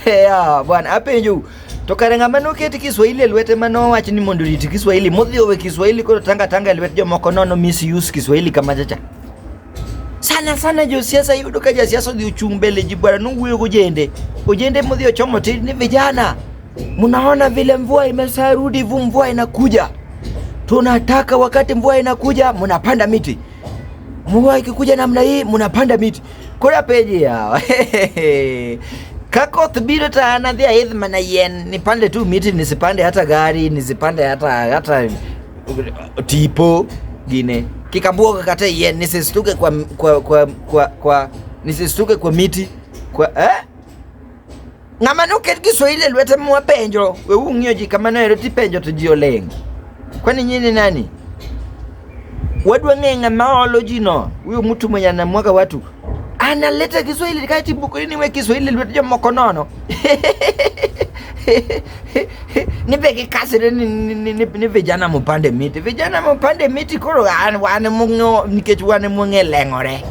Ya, bwana apenjo to kare ng'ama noket Kiswahili e lwete ma nowach ni mondo orit Kiswahili modhi owe Kiswahili koro tanga tanga e lwet jomoko nono misuse Kiswahili kamacha cha. Sana sana josiasa yudo ka jasiasa odhi ochung' mbele ji bwana nowuoyo gojende. Ojende modhi ochomo tir ni vijana, mnaona vile mvua imesharudi vu mvua inakuja. Tunataka wakati mvua inakuja mnapanda miti. Mvua ikikuja namna hii mnapanda miti. Koro apenji yawa. Ka koth biro to an adhi aidh mana yien nipande tu miti nisipande hata gari nisipande hata hata tipo gine kik abuoga kata e yien nisistuke kwa, kwa, kwa, kwa, kwa nisistuke kwa miti kwa eh? Ng'ama noket Kiswahili e lwete mwapenjo we ung'iyo ji kamano ero tipenjo to ji oling'. Kwani nyinyi nani? Wadwa ng'e ng'ama olo ji no. Huyo mtu mwenye anamwaga watu analeta Kiswahili kati buku ni we Kiswahili lwet jomoko nono. Nipe kikasire ni, ni, ni, ni, ni vijana mupande miti. Vijana mupande miti koro an wan mung'o nikech wan mung'e leng'ore.